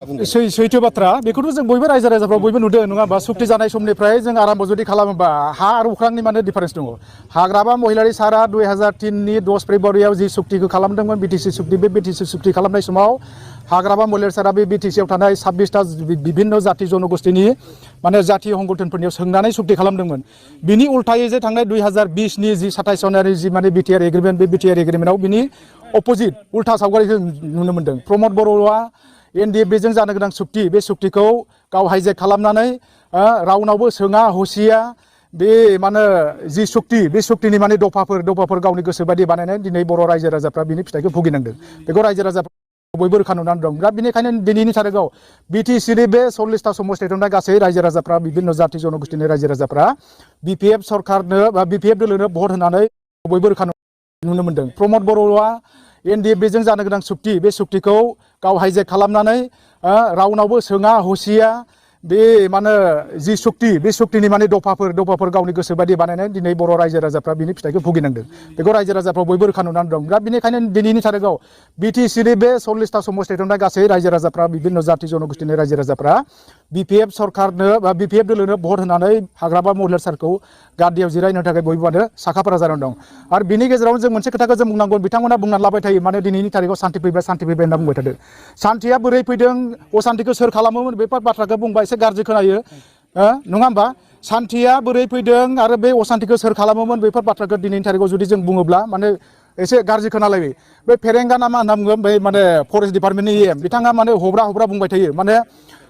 सैथो बाथ्रा बेखौथ' जों बयबो रायजो राजाफ्रा बयबो नुदों नङा होमबा सुक्ति जानाय समनिफ्राय जों आराम्भ जुदि खालामोबा हा आरो अख्रांनि माने डिफारेन्स दङ। हाग्रामा महिलारि सारा 2003 नि 10 फेब्रुवारियाव जि सुक्तिखौ खालामदोंमोन BTC सुक्ति बे BTC सुक्ति खालामनाय समाव हाग्रामा महिलारि सारा बे BTC आव थानाय 26टा विभिन्न जाति जनगोष्ठीनि माने जाति हंगथनफोरनियाव सोंनानै सुक्ति खालामदोंमोन। बिनि उल्थायै जे थांनाय 2020 नि जि 27 जानुवारि जि माने BTR एग्रिमेन्ट बे BTR एग्रिमेन्टआव बिनि अपोजिट उल्था सावगारिखौ नुनो मोन्दों। प्रमद बर'आ NDF जों जानो गोनां सुक्ति बे सुक्तिखौ गाव हाइजेक खालामनानै रावनावबो सोङा हसिया बे माने जि सुक्ति बे सुक्तिनि माने दफाफोर गावनि गोसो बायदि बानायनानै दिनै बर' रायजो राजाफ्रा बिनि फिथाइखौ भुगिनांदों। बेखौ रायजो राजाफ्रा बयबो रोखा नुनानै दं। दा बेनिखायनो दिनैनि थारिखआव BTC नि बे 40टा समस्थियाव थानाय गासै रायजो राजाफ्रा विभिन्न जाति जनगोष्ठीनि रायजो राजाफ्रा BPF सरकारनो बा BPF दोलोनो भट होनानै बयबो रोखा नुनो मोन्दों। प्रमद बर'आ NDF जों जानो गोनां सुक्ति बे सुक्तिखौ गाव हाइजेक खालामनानै रावनावबो सोङा हसिया बे माने जि सुक्ति बे सुक्तिनि माने दफाफोर गावनि गोसो बायदि बानायनानै दिनै बर' रायजो राजाफ्रा बिनि फिथाइखौ भुगिनांदों। बेखौ रायजो राजाफ्रा बयबो रोखा नुनानै दं। दा बेनिखायनो दिनैनि थारिखआव BTC नि बे 40टा समस्थियाव थानाय गासै रायजो राजाफ्रा विभिन्न जाति जनगोष्ठीनि रायजो राजाफ्रा BPF सरकारनो बा BPF दोलोनो भट होनानै हाग्रामा महिलारि सारखौ गादियाव जिरायनो थाखाय बयबो माने साखाफारा जानानै दं। आरो बिनि गेजेरावनो जों मोनसे खोथाखौ जों बुंनांगोन बिथांमोना बुंनानै लाबाय थायो माने दिनैनि थारिखआव सान्थि फैबाय होनना बुंबाय थादों। सान्थिया बोरै फैदों असान्थिखौ सोर खालामोमोन बेफोर बाथ्राखौ बुंबा एसे गाज्रि खोनायो नङा होमबा। सान्थिया बोरै फैदों आरो बे असान्थिखौ सोर खालामोमोन बेफोर बाथ्राखौ दिनैनि थारिखआव जुदि जों बुङोब्ला माने एसे गाज्रि खोनालायबाय। बे फेरेंगा ना मा होनना बुङो बै माने फरेस्ट डिपार्टमेन्टनि EM बिथाङा माने हब्रा बुंबाय थायो माने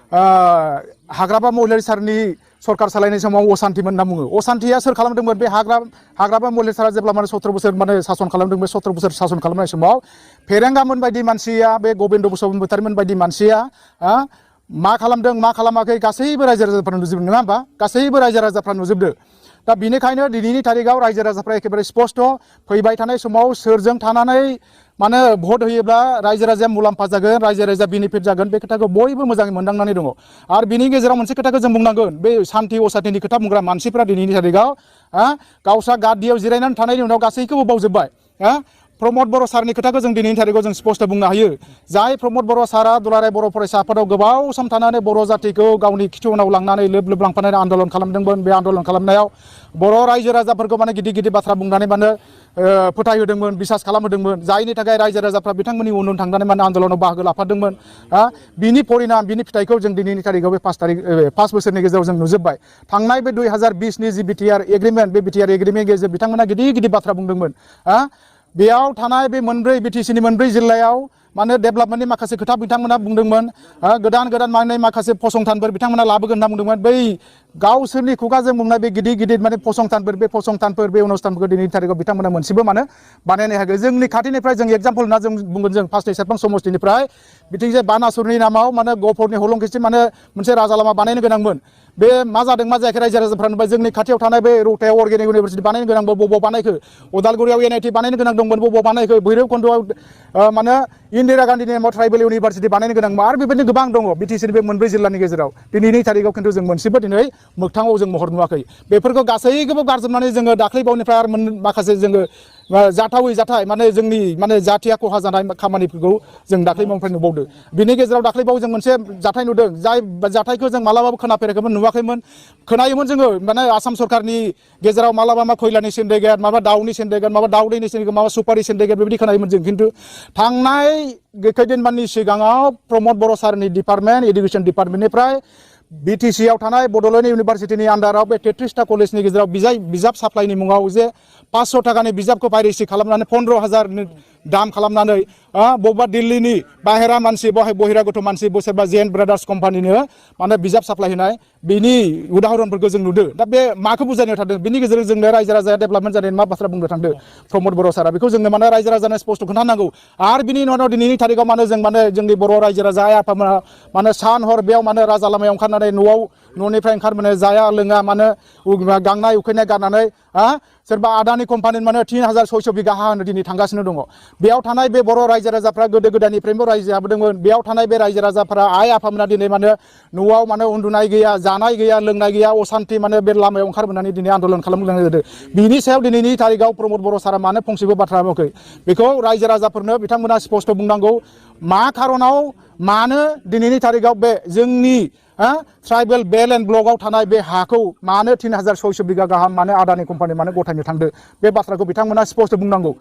हाग्रामा महिलारि सारनि सरकार सालायनाय समाव असान्थिमोन होनना बुङो। असान्थिया सोर खालामदोंमोन बे हाग्रामा महिलारि सारा जेब्ला माने 17 बोसोर माने सासन खालामदों बे 17 बोसोर सासन खालामनाय समाव फेरेंगामोन बायदि मानसिया बे गबिन्द बसुमतारीमोन बायदि मानसिया मा खालामदों मा खालामाखै गासैबो रायजो राजाफ्रा नुजोबदों नङा होमबा। गासैबो रायजो राजाफ्रा नुजोबदों। दा बेनिखायनो दिनैनि थारिखआव रायजो राजाफ्रा एखेबारे स्पष्ट फैबाय थानाय समाव सोरजों थानानै माने भट होयोब्ला रायजो राजाया मुलाम्फा जागोन रायजो राजाया बेनिफिट जागोन बे खोथाखौ बयबो मोजाङै मोनदांनानै दङ। आरो बिनि गेजेराव मोनसे खोथाखौ जों बुंनांगोन बे सान्थि असान्थिनि खोथा बुंग्रा मानसिफ्रा दिनैनि थारिखआव गावस्रा गादियाव जिरायनानै थानायनि उनाव गासैखौबो बावजोब्बाय। प्रमद बर' सारनि खोथाखौ जों दिनैनि थारिखआव जों स्पष्ट बुंनो हायो। जाय प्रमद बर' सारा दुलाराय बर' फरायसा आफादाव गोबाव सम थानानै बर' जातिखौ गावनि खिथुउनाव लांनानै लोब लांफानानै आन्दलन खालामदोंमोन। बे आन्दलन खालामनायाव बर' रायजो राजाफोरखौ माने गिदिर बाथ्रा बुंनानै माने फोथायहोदोंमोन बिसास खालामहोदोंमोन। जायनि थाखाय रायजो राजाफ्रा बिथांमोननि उन थांनानै माने आन्दलनाव बाहागो लाफादोंमोन। बिनि परिनाम बिनि फिथाइखौ जों दिनैनि थारिखआव बे 5 बोसोरनि गेजेराव जों नुजोब्बाय। थांनाय बे 2020 नि जि BTR एग्रिमेन्ट बे BTR एग्रिमेन्टनि गेजेरजों बिथांमोना गिदिर बाथ्रा बुंदोंमोन। बेयाव थानाय बे BTC नि मोनब्रै जिल्लायाव माने डेभेलपमेन्टनि माखासे खोथा बिथांमोना बुंदोंमोन। गोदान माने माखासे फसंथानफोर बिथांमोना लाबोगोन होनना बुंदोंमोन। बै गावसोरनि खुगाजों बुंनाय बे गिदिर माने फसंथानफोर बे अनुस्थानफोरखौ दिनैनि थारिखआव बिथांमोना मोनसेबो माने बानायनो हायाखै। जोंनि खाथिनिफ्राय जों एग्जाम्पल होनना जों बुंगोन जों 5 सेरफां समष्टिनिफ्राय बिथिंजाय बानासुरनि नामाव माने गहपुरनि हलंगिसिम माने मोनसे राजा लामा बानायनो गोनांमोन। बे मा जादों मा जायाखै रायजो राजाफ्रा नुबाय। जोंनि खाथियाव थानाय बे रौतायाव अर्गेनिक इउनिभारसिटि बानायनो गोनांबो बबाव बानायखो। उदालगुरियाव NIT बानायनो गोनां दंमोन बबाव बानायखो। भैरबकुन्दआव माने इन्दिरा गान्धीनि नामाव ट्राइबेल इउनिभारसिटि बानायनो गोनां आरो बेबायदिनो गोबां दङ BTC नि बे मोनब्रै जिल्लानि गेजेराव। दिनैनि थारिखआव खिन्थु जों मोनसेबो दिनै मोगथाङाव जों महर नुवाखै। बेफोरखौ गासैखौबो गारजोबनानै जोङो दाख्लै बावनिफ्राय आरो माखासे जोङो जाथावै जाथाय माने जोंनि माने जाथिया खहा जानाय खामानिफोरखौ जों दाख्लै बावनिफ्राय नुबावदों। बिनि गेजेराव दाख्लै बाव जों मोनसे जाथाय नुदों जाय जाथायखौ जों मालाबाबो खोनाफेराखैमोन नुवाखैमोन। खोनायोमोन जोङो माने आसाम सरकारनि गेजेराव मालाबा मा खयलानि सिन्डिकेट माबा दाउनि सिन्डिकेट माबा दाउदैनि सिन्डिकेट माबा सुपारि सिन्डिकेट बेबायदि खोनायोमोन जों। खिन्थु थांनाय खैदिनमाननि सिगाङाव प्रमद बर' सारनि डिपार्टमेन्ट इडुकेसन डिपार्टमेन्टनिफ्राय BTC आव थानाय बड'लेण्ड इउनिभारसिटिनि आन्दाराव बे 33टा कलेजनि गेजेराव बिजाब साप्लाइनि मुङाव जे 500 थाखानि बिजाबखौ पाइरेसि खालामनानै 15,000 दाम खालामनानै बबेबा दिल्लीनि बाहेरा मानसि बहिरागत मानसि सोरबा जेन ब्रादार्स कम्पानिनो माने बिजाब साप्लाइ होनाय बिनि उदाहरनफोरखौ जों नुदों। दा बे माखौ बुजायनो थांदों बिनि गेजेरजों जोंनो रायजो राजाया डेभेलपमेन्ट जानायनि मा बाथ्रा बुंनो थांदों प्रमद बर' सारा बेखौ जोंनो माने रायजो राजानो स्पष्ट खोन्थानांगौ। आरो बिनि उनाव दिनैनि थारिखआव माने जों माने जोंनि बर' रायजो राजा आइ आफामोना माने सान हर बेयाव माने राजा लामायाव ओंखारनानै न'निफ्राय ओंखारबोनाय जाया लोङा माने गांनाय उखैनाय गारनानै सोरबा आदानि कम्पानि माने 3,600 बिगा हा होनो दिनै थांगासिनो दङ। बेयाव थानाय बे बर' रायजो राजाफ्रा गोदो गोदायनिफ्रायबो रायजो जाबोदोंमोन। बेयाव थानाय बे रायजो राजाफ्रा आइ आफामोना दिनै माने न'आव माने उन्दुनाय गैया जानाय गैया लोंनाय गैया असान्थि माने बे लामायाव ओंखारबोनानै दिनै आन्दलन खालामनो गोनां जादों। बिनि सायाव दिनैनि थारिखआव प्रमद बर' सारा मानो फंसेबो बाथ्रा बुङाखै बेखौ रायजो राजाफोरनो बिथांमोना स्पष्ट बुंनांगौ। मा खारनाव मानो दिनैनि थारिखआव बे जोंनि ट्राइबेल बेल एन्ड ब्लकआव थानाय बे हाखौ मानो 3600 बिगा गाहाम मानो आदानि कम्पानि मानो गथायनो थांदो बे बाथ्राखौ बिथांमोना स्पष्ट बुंनांगौ।